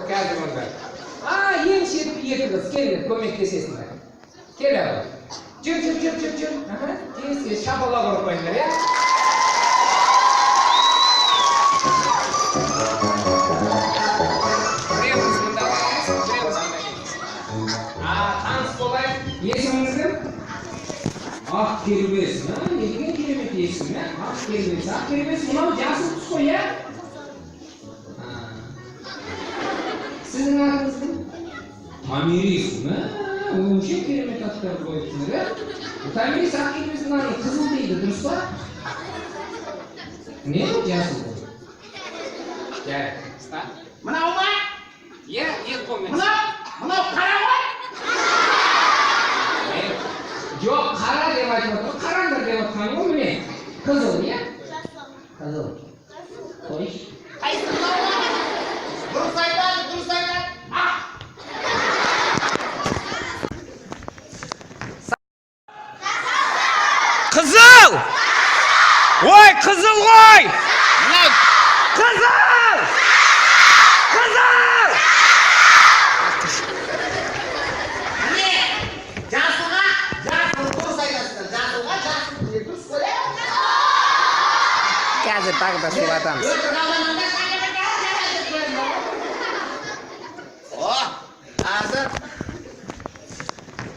Қазір онда. А, ең шеткі екі қыз, келіңдер, көмектесесіңдер. Кел ағай. Жүр, жүр, жүр, жүр, жүр. Аха, тез, тез шапалақ ұрып қойыңдар, иә? Біреуіміз мында аламыз, біреуіміз мында келеміз. А, таныс болайық. Есіміңіз кім? Ақ кербез. А, не деген керемет есім, ә? Ақ кербез. Ақ кербез, мынау жасыл түс қой, иә? А. Сіздің атыңыз кім? Томирис. Мә, өңше керемет аттар қойыпсыңдар, ә? Томирис, ақ кербез мынаны қызыл дейді, дұрыс па? Не ол жасыл ғой? Жарайды, ұста. Мынау ма? Иә, екі қолмен. Мынау, мынау қара ғой. Е, жоқ, қара деп айтып отыр. Қараңдар деп отқан ғой, міне. Қызыл, иә? Қызыл. Қойшы. Қайсы, мынау ма? Дұрыс айтады, дұрыс айтады. Ақ. Қызыл! Ой, қызыл ғой! Мынау Қызыл! Қызыл! Міне, жасылға жасыл, дұрыс айтасыздар. Жасылға жасыл, міне, дұрыс қой, иә? Қазір тағы да шулатамыз. Өтірік алдамаңдар. О, қазір.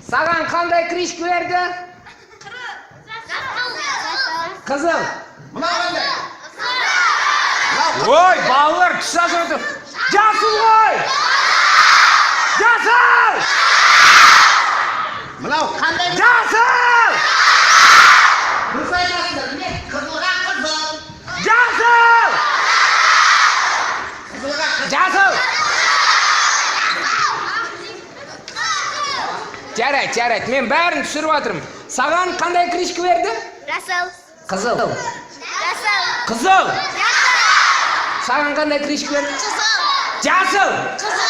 Саған қандай крышка берді? Қызыл. Мынау қандай? Ой, балалар, түс ашып отыр. Жасыл ғой! Жасыл! Мынау қандай? Жасыл! Дұрыс айтасыздар. Міне, қызылға қызыл. Жасыл! Қызылға қызыл. Жасыл! Жарайды, жарайды, мен бәрін түсіріп жатырмын. Саған қандай крышка берді? Жасыл. Қызыл. Жасыл. Қызыл! Жасыл. Саған қандай крышка берді? Қызыл. Жасыл! Қызыл.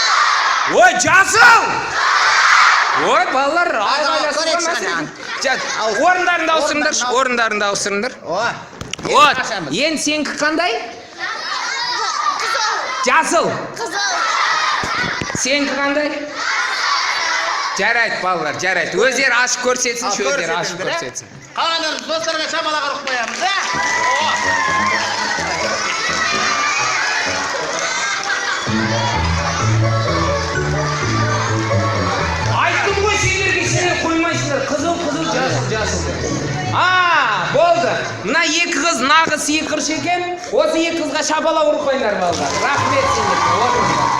Ой, жасыл! Ой, балалар, айғайласып көрейікші қоймасын. қане. Орындарыңды ауыстырыңдаршы, Орындарыңды орындарыңды ауыстырыңдар. О, Вот, ашамыз. енді сенікі қандай? Қызыл. Жасыл. Қызыл. Сенікі қандай? Жарайды, балалар, жарайды. Өздері ашып көрсетсінші, өздері ашып көрсетсін. Қалғандарымыз достарға шапалақ ұрып қоямыз, ә? Айттым ғой сендерге, сендер қоймайсыңдар. Қызыл, қызыл, жасыл, жасыл деп. А, болды. Мына екі қыз нағыз сиқыршы екен. Осы екі қызға шапалақ ұрып қойыңдар, балалар. Рахмет сендерге. Отырыңдар.